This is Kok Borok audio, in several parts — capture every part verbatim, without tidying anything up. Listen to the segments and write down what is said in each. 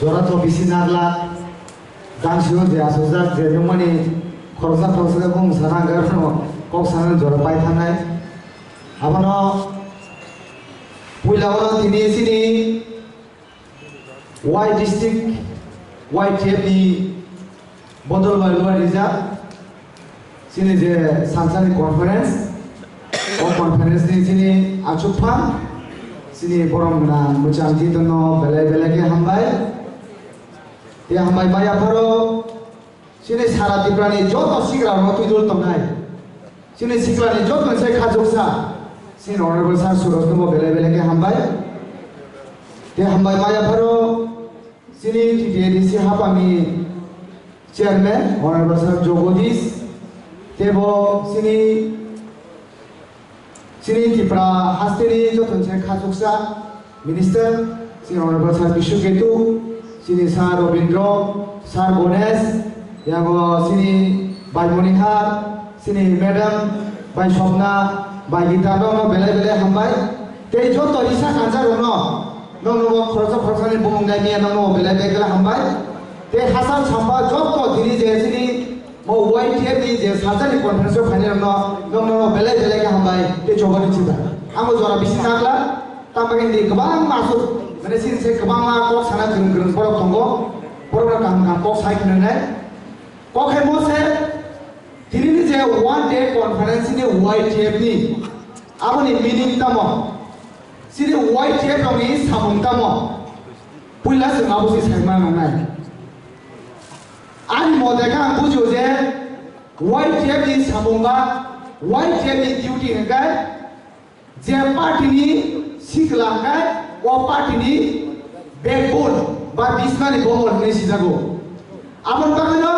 Jora to bisi nagla, dangsio je asojak je nungmani khoroksa khoroksa khe bung sana hwnkhe arokno kok sana jora pai thangnai. Abono puila oro tini chini Y district Y T F ni bodol bai luai rijak chini je sansani conference, o conference ni chini achukphang chini borom gwnang mwchang Jiton no belai belai khe hambai. Tei hambai maya pharo chini sara Tripura ni joto sikla rok twi dul tongnai. Chini sikla ni joto ni sai khajoksa chini Honorable Sir Suraj no bo belai belai khe hambai. Tei hambai maya pharo chini T T A D C hapang ni Chairman Honorable Sir Jagadish, tei bo chini, chini Tripura haste ni joto ni sai khajoksa Minister, chini Honorable Sir Bishu Ketu, chini Sir Robindro, Sir Ganesh, yago chini Bai Monihar, chini Madam Bai Sopna, Bai Gita, no, no, belai belai hambai. Tei joto risa kanja rok no, no, no, khoroksa khoroksa ni bumung dai miya, no, no, belai belai khe hambai. Tei hachal sampa joto tini je chini mo Y T F ni je sajani conference o phainai rok no, no, no, no, belai belai khe hambai. Tei chobani chiba. Ang bo jora bisi nagla, tamo khe ni kwbang masuk, mane chini se kwbangma kok sana gwrwng gwrwng borok tongo. Borok rok kaham kaham kok sai khwnangnai. Kok hai mo se, tini ni je one day conference ni Y T F ni, aboni meaning tamo? Chini Y T F rok ni samung tamo? Puila chwng abo se saima nangnai. Ani mote khe ang bujio je Y T F ni samung ba Y T F ni duty hwnkhe je party ni sikla hwnkhe o party ni backbone ba bismani bomol hwnwi sijago. Aboni bagwino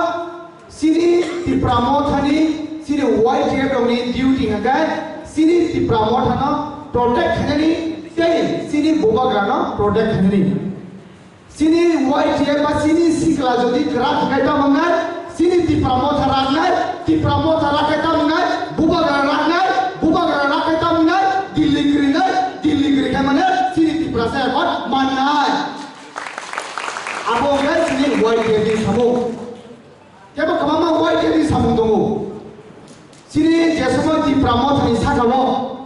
chini Tipra Motha ni chini Y T F rok ni duty hwnkhe chini Tipra Motha no protect khainani tei chini bubagra no protect khainani. Chini Y T F ba chini sikla jodi kwrak hwnkhe tamo wngnai, chini Tipra Motha raknai, Tipra Motha rakhe tamo wngnai, bubagra raknai, bubagra rakhe tamo wngnai, Delhi kwrwinai, Delhi kwrwi khe mane chini Tiprasa accord mannai. Abo wngkha chini Y T F ni samung. Tebo kwbangma Y T F ni samung tongo. Chini je somoy Tipra Motha ni saka o,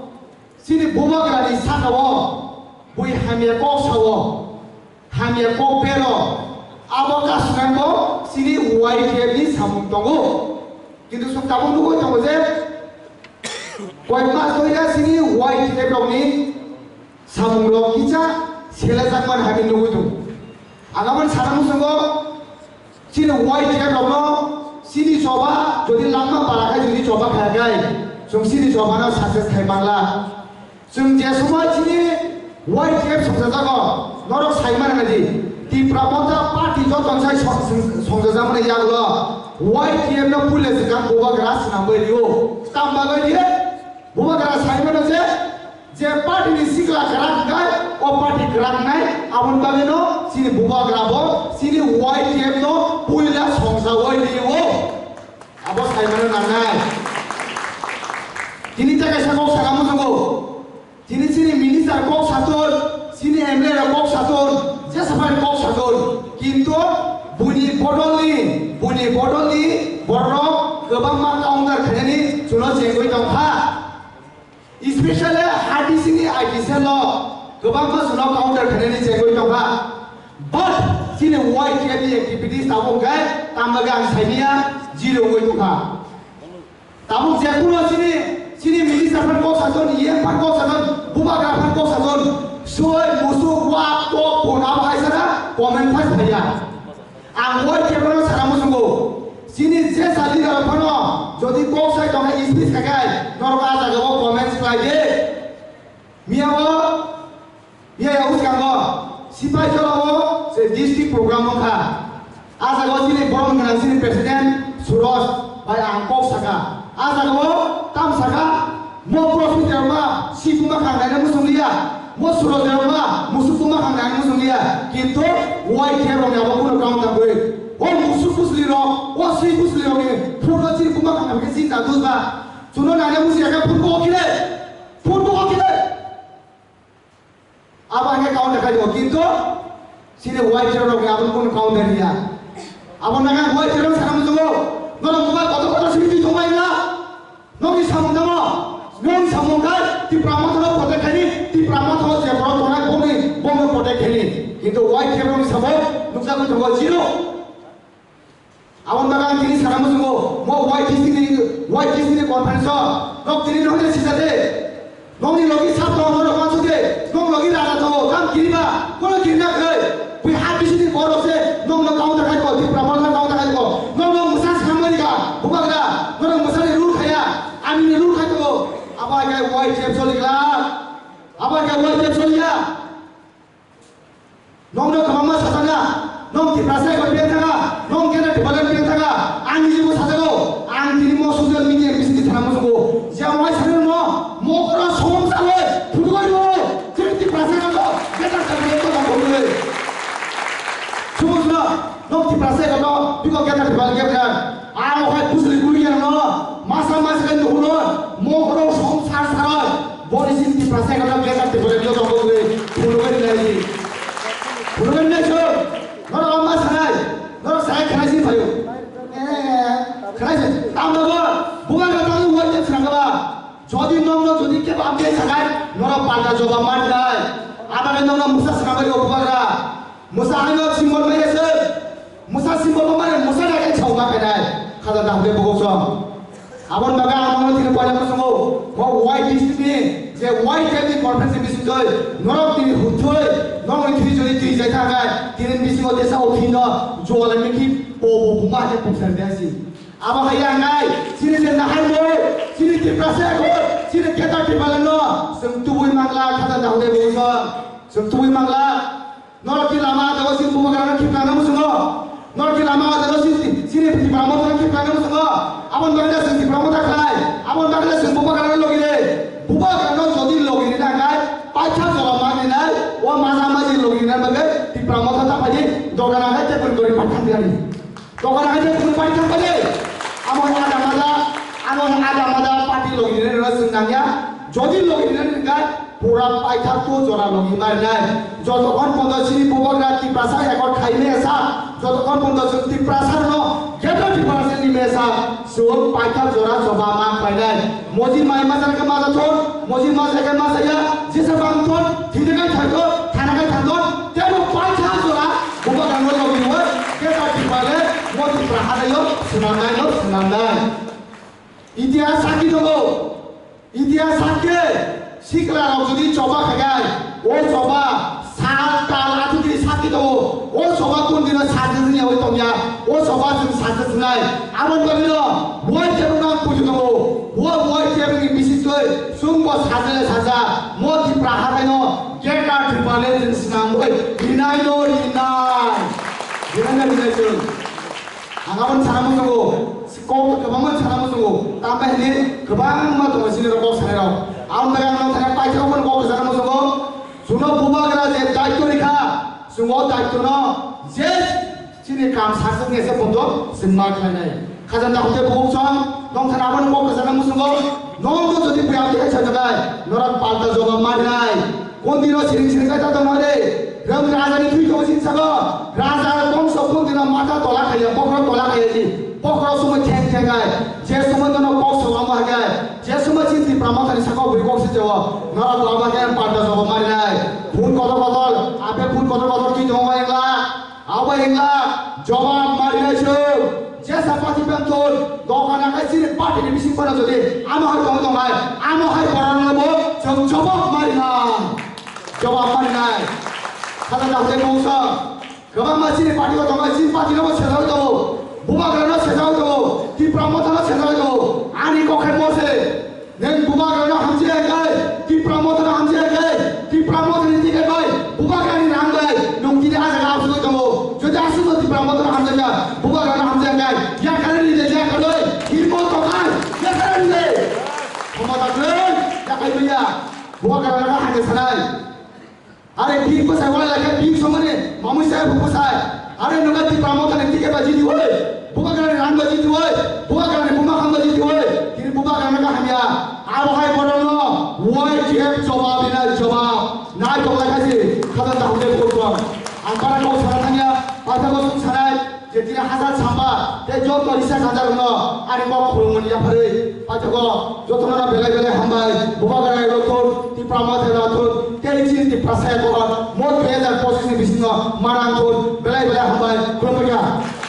chini bubagra ni saka o, bui hamya kok sao. Hamya kok bero, abo kasnangbo chini Y T F ni samung tongo. Kintu chwng tabuk nugwi tongo je, koyek mas doika chini Y T F rokni samung rok kisa selejakmani hamya nugwi tongo. Ang aboni sana muchungo chini Y T F rokno chini choba jodi langma para khai jodi choba khaya khai, chwng chini chobano success khai mangla. Chwng je somoy chini Y T F songchajago, norok sai mano nai di, Tipra Motha party joto sai song-, song-, songchajakmani yagulo Y T F no puila swkang bubagra swnam bai rio. Tamo bagwi rio? Bubagra sai mano je, je party ni sikla kwrak hwnkhe o party kwrak nai, aboni bagwi no chini bubagra bo chini Y T F no puila songchawi rio. Abo sai mano nangnai. Tini ta kaisa kok sana muchungo. Tini chini minister kok sator, chini M L A rok kok sator, jesa bai kok sator. Kintu buini bodolni, buini bodolni borok kwbangma counter khainani chuno chengwi tongkha. Especially I T C ni I T cell o kwbangma chuno counter khainani chengwi tongkha. But chini Y T F ni activities tabuk khe tamo khe ang saimanya zero wngwi tongkha. Tabuk je kuno chini, chini minister phan kok saton, E M phan kok saton, bubagra phan kok saton, soi, musuk, wak, tok, phone abo hai sana comment phai phaiya. Ang Y T F no sana muchungo. Chini je sa leader phano jodi kok sai tongkha speech khai khai, norok a jaga o comments khlai di. Miya o, miya ya uskango Sipaijala o se district program wngkha. A jaga o chini borom gwnang chini president Suraj bai ang kok saka. A jaga o tam saka, mo Profit Debbarma si buma khangnai na muchung liya, mo Suraj Debbarma musuk buma khangnai na muchung liya. Kintu Y T F rok ni abo kuno kaam ta gwi. O musuk busli rok, o si busli rok ni phurno chini buma khangnai khe chini ta dusba. Chuno nai na muchung ya khe phurbo o khile, phurbo o khile. Abo hai counter khai tongo, kintu chini Y T F rok ni abo kunu counter ya. Abo naga Y T F rok sana muchungo, norok buba kotor kotor simi twi tongmai na. Nokni samung tamo, nokni samung khai Tipra Motha no protect khaini, Tipra Motha o je borok tongnai bongni, bongno protect khaini. Kintu Y T F rok ni samung nukjagwi tongo zero. Aboni bagwi ang tini sana muchungo, mo Y T C ni, Y T C ni conference o, nok tini nok de sijade. Nokni logi sap tongo, norok wansuk de, nok logi raja tongo, tam kiriba, kono kirina kwrwi. Bui ha bisini borok se, nokno counter khai ko, Tipra Motha counter khai ko. Nokno mwsa swkang mani kha, bubagra, norok mwsani rule khaya, amini rule khai tongo. Abo hai khe Y T F choli glak, abo hai khe Y T F choliya. Nokno kwbangma sajana, nok Tiprasa ekot beng thaka, nok kena Tipraland beng thaka, ang nijibo sajago, ang tini mo social media bisingtwi thana muchungo, je amai sanwi mo, mo koro som saloi, phutugoi rwo, chini Tiprasa ekot, beta sabjek to bang phutugoi. Sumo suno, nok Tiprasa ekot, biko kena Tipraland kena. Aro hai bujli guri yang no, masa masa kan dulu, mo koro som sar sar, bori sin Tiprasa ekot, beta Tipraland kena bang phutugoi, phutugoi nai. Phutugoi nai so, noro amma sanai, noro sai khanai sin phayo. Eh, khanai sin, tamo bo, bukan kata lu wajib sanai ba. Jodi nokno jodi kebo amtwi sakai, norok palta jobab mannai. Aboni nokno mwsa swnamwi rw bubagra. Mwsa haino symbol maya se. Mwsa symbol bo mane mwsa dai khe chao ma khainai. Khaja da hwnkhe bukhuk song. Aboni bagwi ang nokno tini poila muchungo. Bo Y T C ni je Y T F ni conference ni bisingtwi norok tini hwnthwi nokni thwi jodi twi jai thangai. Tini bisingo tesa o thwino juwala mikhi po bo buma khe pungsar biasi. Abo hai ya nai, chini je nahai mo, chini Tiprasa ekot, chini keta Tipraland no, chwng tubui mangla, khata da hode bo wngkha, chwng tubui mangla. Norok ki lama jago chini bubagra no khipna no muchungo. Norok ki lama jago chini, chini Tipra Motha no khipna no muchungo. Aboni bagwi da chwng Tipra Motha khlai, aboni bagwi da chwng bubagra no logi re. Bubagra no jodi logi rina khlai, paitha jora mani nai, o maja maji logi rina bagwi Tipra Motha ta phaidi, dogana hai tebul gori paitha dirani. Tokona hai je kunu pai thang pai de. Amo ada mada, amo ada mada party logi rina rina sing nangya. Jodi logi rina rina pura pai thang tu jora logi mari nai. Joto kon pondo sini bubagra Tiprasa ekot khai me sa. Joto kon pondo sini Tiprasa no. Jeta Tiprasa ni me sa. Suwak pai thang jora joba ma pai nai. Moji mai ma jana ke ma thon. Moji ma jana ke ma ya. Jesa bang thon. Thide kai thang thon. Thana kai thang thon. Tebo pai thang jora. Bubagra no logi wai, keta tipale, mo Tipra hadayo, swnamnai no swnamnai. Itihas sakhi tongo, itihas sakhe, sikla rok jodi choba khagai, o choba, sal tal athuti sakhi tongo, o choba kun dino sajwk wngya oi tongya, o choba chwng sajwk wngnai. Aboni bagwino, wai jebo nang puju tongo, o wai jebo ni bisingtwi, chwngbo sajwk saja, mo Tipra hadaino, Greater Tipraland chwng swnamwi rinai no rinai. Rinai no rinai chwng. Ang aboni sana muchungo, kok kwbangma sana muchungo. Tambai hwnwi kwbangma tongo chini rok kok sanai rok. Aboni bagwi ang nang thani paithak phano kok sana muchungo. Chwngno bubagra je daityo rikha, chwng o daityo no je Chini kam sajwkni se bondo chwng ma khlainai. Khajana hwnkhe bukhuk song, nong thana aboni kok kwchana muchungo, nongno jodi bwya twi hai sajagwi, norok palta jobab marinai. Kondino siring siring khe ta tongma de, rang rajani thwi tongo chini sago, raja bongso kondino mata tola khaiya, bokhorok tola khaiya di, bokhorok sumui theng theng hai, je sumui nono kok song amo hai khe, je sumui chini Tipra Mothani sakao bui kok se jao, norok lama khe palta jobab marinai. Phun kotor kotor, ape phun kotor kotor twi tongo wngla. Abo wngla jobab marinai chwng. Jesa party bangthon, dokan akai chini party ni bising phano jodi amo hai tong tong hai, amo hai borok no bo chwng jobab marinai. Jobab marinai. Khata da hwnkhe mungsa. Kwbangma chini party o tongo, chini party no bo sejagwi tongo. Bubagra no sejagwi tongo. Tipra Motha no sejagwi tongo. Ani kok hai mo se. Neng bubagrano hamjaya khe, Tipra Mothano hamjaya khe, Tipra Mothani ticket bai, bubagrani rang bai, nwng tini ah jaga asugwi tongo. Jodi asugwi Tipra Mothano hamjakya, bubagrano hamjaya khe, yakarwi ride, yakarwi, hirmo tongkha, yakarwi ride. Khomota kwrwi, yakarwi ya, bubagrano hamjak sanai. Are bini bwsai wai lai khe bini somani mamui sai bo bwsai. Are nwng Tipra Mothani ticket bai jiti oi. Bubagrani rang bai jiti oi. Bubagrani buma kham bai jiti oi. Tini bubagrano kha hamya. Abo hai bono no Y T F jobab rinai jobab. Nai tok lai kha si. Ang bara kok sana thangya, paithago chwng sanai, je tini hajar samba, tei joto risa kanjarokno ani kok khulumani yapharwi, paithago jotono belai belai hambai, Bubagra rok thun, Tipra Motha rok thun, tei chini Tiprasa yakor, mot dui hajar pochis ni bisingo manang thun, belai belai hambai, khulumkha.